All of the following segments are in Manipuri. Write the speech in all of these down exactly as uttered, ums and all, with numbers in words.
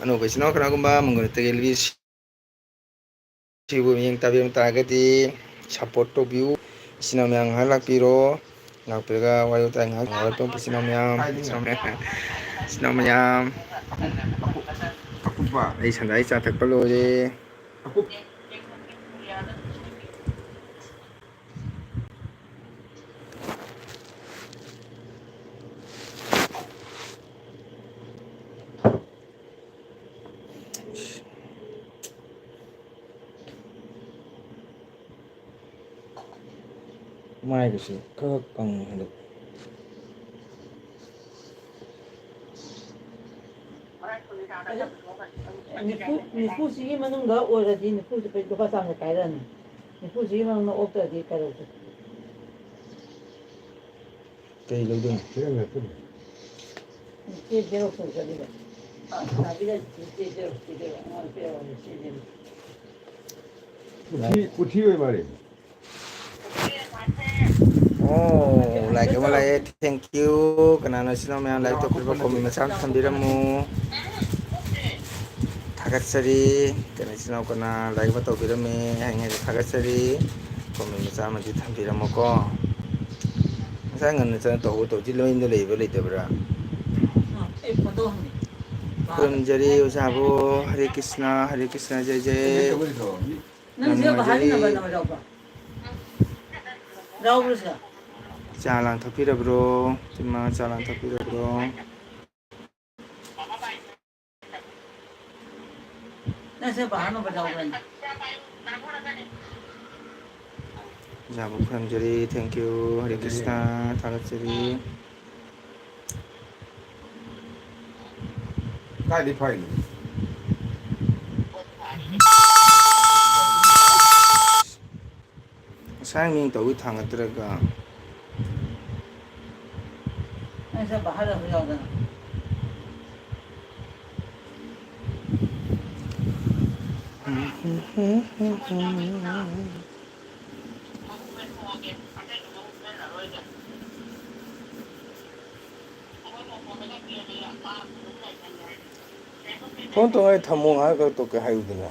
ꯑꯅꯧꯕ ꯏꯆꯤꯟ ꯏꯅꯥꯎ ꯀꯅꯥꯒꯨꯝꯕ ꯃꯪꯒꯣꯜ ꯅꯠꯇ꯭ꯔꯒ ꯑꯦꯜ ꯕꯤ ꯁꯤꯕꯨ ꯃꯤꯠꯌꯦꯡ ꯇꯥꯕꯤꯔꯝ ꯇꯥꯔꯒꯗꯤ support ꯇꯧꯕꯤꯌꯨ꯫ ꯏꯆꯤꯟ ꯏꯅꯥꯎ ꯃꯌꯥꯝ ꯉꯥꯏꯍꯥꯛ ꯂꯥꯛꯄꯤꯔꯣ꯫ ꯂꯥꯛꯄꯤꯔꯒ ꯋꯥꯔꯤ ꯋꯥꯇꯥꯏ ꯉꯥꯏꯍꯥꯛ ꯉꯥꯏꯍꯥꯛ ꯇꯧ꯫ ꯏꯆꯤꯟ ꯏꯅꯥꯎ ꯃꯌꯥꯝ, ꯏꯆꯤꯟ ꯏꯅꯥꯎ ꯃꯌꯥꯝ, ꯏꯆꯤꯟ ꯏꯅꯥꯎ ꯃꯌꯥꯝ꯫ ꯑꯀꯨꯞꯄ꯫ ꯑꯩ ꯁꯟꯗꯥꯏ ꯆꯥ ꯊꯛꯄ ꯂꯣꯏꯔꯦ꯫ ꯑꯀꯨꯞ-꯫ ꯃꯥꯏꯒꯁꯦ ꯈꯔ ꯈꯔ ꯀꯪꯉꯦ ꯍꯟꯗꯛ꯫ ꯑꯗꯨ ꯅꯤꯐꯨ, ꯅꯤꯐꯨꯁꯤꯒꯤ ꯃꯅꯨꯡꯗ ꯑꯣꯏꯔꯗꯤ ꯅꯤꯐꯨꯁꯦ ꯂꯨꯄꯥ ꯆꯥꯝꯃ ꯀꯥꯏꯔꯛꯑꯅꯤ꯫ ꯅꯤꯐꯨꯁꯤꯒꯤ ꯃꯅꯨꯡꯗ ꯑꯣꯛꯇ꯭ꯔꯗꯤ ꯀꯥꯏꯔꯛꯎꯁꯦ꯫ ꯀꯩ ꯂꯧꯗꯣꯏꯅꯣ? ꯆꯦ ꯖꯦꯔꯣꯛꯁ ꯇꯧ ꯆꯠꯂꯤꯕ꯫ ꯆꯦ ꯖꯦꯔꯣꯛꯁ ꯄꯤꯗꯣꯏꯕ, ꯑꯉꯥꯡ ꯄꯤꯔꯛꯑꯣ, ꯆꯦ ꯖꯦꯔꯣꯛꯁ꯫ ꯀꯨꯊꯤ, ꯀꯨꯊꯤ ꯑꯣꯏ ꯃꯥꯜꯂꯦ꯫ ꯑꯣ, like ꯑꯃ ꯂꯥꯛꯑꯦ꯫ Thank you꯫ ꯀꯅꯥꯅꯣ ꯏꯆꯤꯟ ꯏꯅꯥꯎ ꯃꯌꯥꯝ like ꯇꯧꯕꯤꯔꯕ comment ꯃꯆꯥ ꯑꯃ ꯊꯝꯕꯤꯔꯝꯃꯨ꯫ ꯊꯥꯒꯠꯆꯔꯤ꯫ ꯀꯩꯅꯣ, ꯏꯆꯤꯟ ꯏꯅꯥꯎ ꯀꯅꯥ like ꯑꯃ ꯇꯧꯕꯤꯔꯝꯃꯦ ꯍꯥꯏꯉꯩꯗ ꯊꯥꯒꯠꯆꯔꯤ꯫ Comment ꯃꯆꯥ ꯑꯃꯗꯤ ꯊꯝꯕꯤꯔꯝꯃꯣꯀꯣ꯫ ꯉꯁꯥꯏ ꯉꯟꯅ ꯆꯪꯉ ꯇꯧꯍꯧ ꯇꯧꯗꯤ ꯂꯣꯏꯅ ꯂꯩꯕ꯭ꯔꯥ ꯂꯩꯇꯕ꯭ꯔꯥ? ꯑꯥ, ꯑꯩ ꯐꯣꯇꯣ ꯍꯪꯒꯦ꯫ ꯈꯨꯔꯨꯝꯖꯔꯤ ꯑꯣꯖꯥꯕꯨ꯫ ꯍꯔꯦ ꯀ꯭ꯔꯤꯁꯅ, ꯍꯔꯦ ꯀ꯭ꯔꯤꯁꯅ, ꯖꯩ ꯖꯩ꯫ ꯅꯪꯁꯦ ꯌꯥꯝ ꯕꯍꯥꯔꯤ ꯅꯨꯡꯉꯥꯏꯖꯔꯤ꯫ ꯅꯝꯕꯔ ꯌꯥꯎꯕ꯭ꯔꯣ? ꯌꯥꯎꯕ꯭ꯔꯣ ꯁꯤꯗ? ꯆꯥ ꯂꯥꯡ ꯊꯛꯄꯤꯔꯕ꯭ꯔꯣ? ꯏꯃꯥ ꯆꯥ ꯂꯥꯡ ꯊꯛꯄꯤꯔꯕ꯭ꯔꯣ? ꯅꯪꯁꯦ ꯕꯍꯥꯔ ꯅꯝꯕꯔ ꯌꯥꯎꯕ꯭ꯔꯅꯦ? ꯑꯣꯖꯥꯕꯨ ꯈꯨꯔꯨꯝꯖꯔꯤ, thank you, ꯍꯔꯦ ꯀ꯭ꯔꯤꯁꯅ, ꯊꯥꯒꯠꯆꯔꯤ꯫ ꯀꯥꯏꯗꯩ ꯐꯥꯏꯅꯣ? ꯉꯁꯥꯏ ꯃꯤꯡ ꯇꯧꯏ ꯊꯥꯡꯒꯠꯇ꯭ꯔꯒ꯫ ꯅꯪꯁꯦ ꯕꯍꯥꯔ ꯑꯃ ꯌꯥꯎꯗꯅ꯫ ꯐꯣꯟ ꯇꯧꯔꯒ ꯊꯝꯃꯣ, ꯉꯥꯏꯍꯥꯛ ꯀꯩꯅꯣ ꯇꯧꯒꯦ ꯍꯥꯏꯌꯨꯗꯅ꯫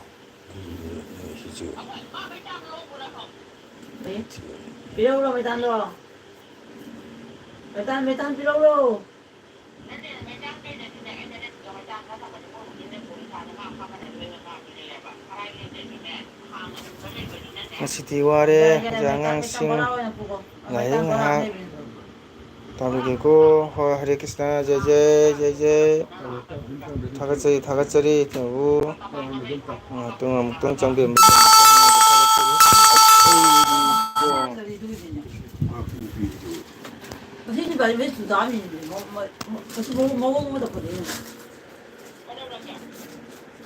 ꯁꯤꯁꯨ꯫ ꯑꯦ, ꯄꯤꯔꯛꯎꯔꯣ ꯃꯩꯇꯥꯟꯗꯣ? ꯃꯩꯇꯥꯟ, ꯃꯩꯇꯥꯟ ꯄꯤꯔꯛꯎꯔꯣ? ꯉꯁꯤꯗꯤ ꯋꯥꯔꯦ, ꯑꯣꯖꯥ ꯑꯉꯥꯡꯁꯤꯡ꯫ ꯂꯥꯏꯔꯤꯛ ꯉꯥꯏꯍꯥꯛ ꯇꯥꯛꯂꯒꯦꯀꯣ꯫ ꯍꯣꯏ, ꯍꯔꯦ ꯀ꯭ꯔꯤꯁꯅ, ꯖꯩ ꯖꯩ, ꯖꯩ ꯖꯩ꯫ ꯊꯥꯒꯠꯆꯔꯤ, ꯊꯥꯒꯠꯆꯔꯤ, ꯏꯊꯦꯟꯕꯨ꯫ ꯉꯥꯛꯇꯪ, ꯑꯃꯨꯛꯇꯪ ꯆꯪꯕꯤꯔꯝꯕꯒꯤꯗꯃꯛꯇ ꯊꯥꯒꯠꯆꯔꯤ꯫ ꯉꯁꯤꯗꯤ ꯚꯥꯏ ꯃꯩ ꯆꯨꯗꯥꯝꯃꯤꯅꯦ꯫ ꯃ-, ꯃ-, ꯃ-, ꯃꯁꯤ ꯃꯑꯣꯡ, ꯃꯑꯣꯡ ꯑꯃꯗ ꯐꯖꯩꯅꯦ꯫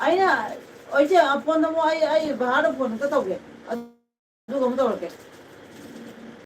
ꯑꯩꯅ, ꯑꯩꯁꯦ, ꯐꯣꯟꯗ ꯑꯃꯨꯛ ꯑꯩ, ꯑꯩ ꯚꯥꯔꯗ ꯐꯣꯟ ꯑꯝꯇ ꯇꯧꯒꯦ꯫ ꯑꯗꯨꯒ ꯑꯃꯨꯛ ꯇꯧꯔꯛꯀꯦ꯫